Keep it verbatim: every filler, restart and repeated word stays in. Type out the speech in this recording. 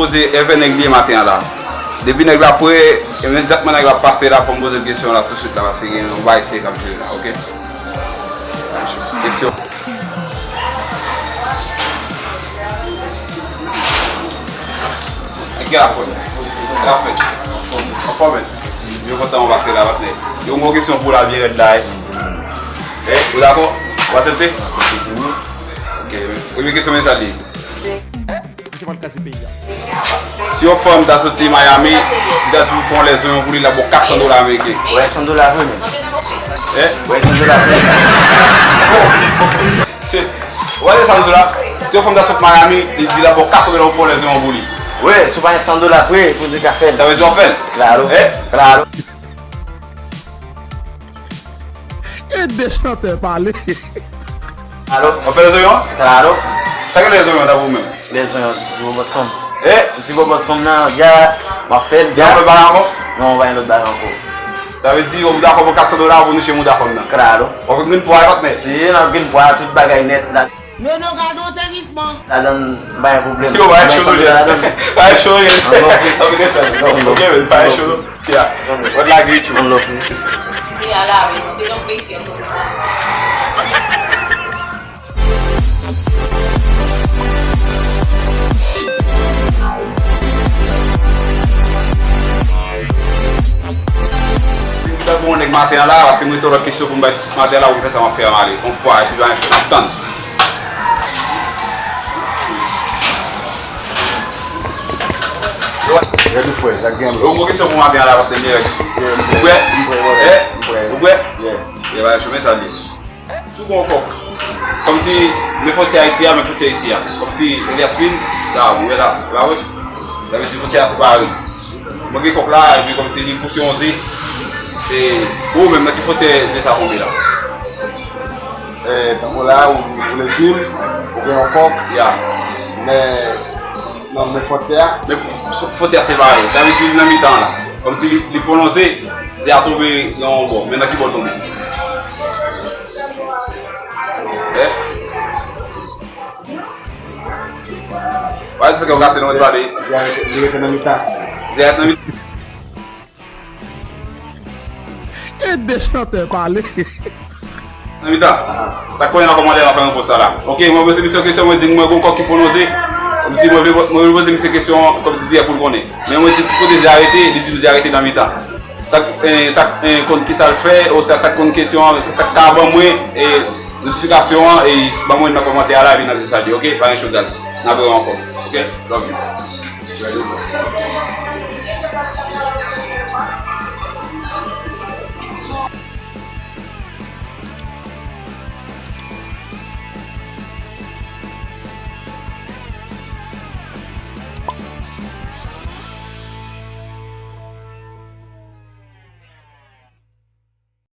Poze èvè nèg li ye maten an la. Depi nèg la pre, imedyatman nèg la pase la, fò m poze l kesyon la touswit la, paske gen yon bagay serye k ap jere la, oke? Kesyon. Nèg ki la fòm? Ki la fèt? Anfòm, men. Yo kontan w pase la, patnè. Yo, yon kesyon pou la, byen rèd la, wi. Eh, ou dakò? Ou aksepte? Aksepte, di wi. Ok, premye kesyon, men sa li. Misye pral kraze peyi a. Si yon fanm ta soti Miami, li ta di w fè yon lèzonyon pou li, l ap ba w kat san dola ameriken. Wè, san dola vre, men. Eh? Wè, san dola vre. Se, w wè sa m di w la? Si yon fanm ta sot Miami, li di l ap ba w kat san dola pou fè yon lèzonyon pou li. Wè, si w pa gen san dola pre, pou li ka fè l. Sa vle di w ap fè l? Klaro. Eh? Klaro. Ede chantè pale. Alo? W ap fè lèzonyon? Klaro. Sa ki lèzonyon ta pou ou menm? Lèzonyon, si se pou bòt fanm. Eh? Si se pou bòt fanm nan, dja, m ap fè l, dja. Ou pa fè bagay ankò? Non, pa gen lòt bagay ankò. Sa vle di, ou dakò pou kat san dola pou nou che mouda fanm nan? Klaro. W ap gen pwa, patnè? Si, n ap gen pwa, tout bagay nèt la. Nono, gade yon sezisman. Ladan, pa gen pwoblèm. Yo, pa gen cho, ladan. Pa gen cho, yo. An lòv. Ok, men, pa gen cho. Tia. Wè lage tou. An lòv. Se a la, men, se yon peyi, se yon Si m ta pou yon nèg maten an la, paske mwen te lòt kesyon pou m bay tout maten an la, ou fè sa m ap fè a m ale. Yon fwa, epi ba yon chou ap tann. Rèd ou frè, sa k gen. Yon gwo kesyon pou maten an la, patnè, rèd. Ou prè? M prè, brother. Eh? M prè. Ou prè? Yeah. Yeah, ba yon chou, men sa li. Si w gen yon kòk, kòmsi, men fwontyè Ayiti a, men fwontyè isi a. Kòmsi, Elias vin, la, ou wè la, la, wi. Sa vle di fwontyè a separe. Mwen gen kòk la, epi kòmsi li pouse yon ze. E, pou ou menm, nan ki fwontyè ze sa tonbe la? Eh, tankou la, ou, ou vle di m, ou gen yon kòk, ya, men, nan men fwontyè a? Men fw-, fwontyè a separe. Sa vle di li nan mitan la. Kòmsi li, li pwolonje, ze a tonbe nan yon bò. Men nan ki bò l tonbe? Eh? Wè, se fè kè w kase non, pale. Dirèk, dirèk nan mitan. Dirèk nan mitan. Ede chantè pale. Nan mitan. Sa k konnen nan kòmantè la, fè yon post la. Ok, mwen poze misye kesyon, mwen di mwen gon kòk ki pwononse. Kòmsi mwen vle, mwen vle poze misye kesyon, kòmsi dirèk pou l konnen. Men mwen di ki kote ze a rete, li di m ze a rete nan mitan. Sa k, eh, sa k, eh, konn kisa l fè, oswa sa k konn kesyon an, sa k ka ban mwen, eh, notifikasyon an, e ban mwen nan kòmantè a la, epi n ap di sa di, ok? Pa gen cho gaz. N ap wè ankò. Ok? Love you.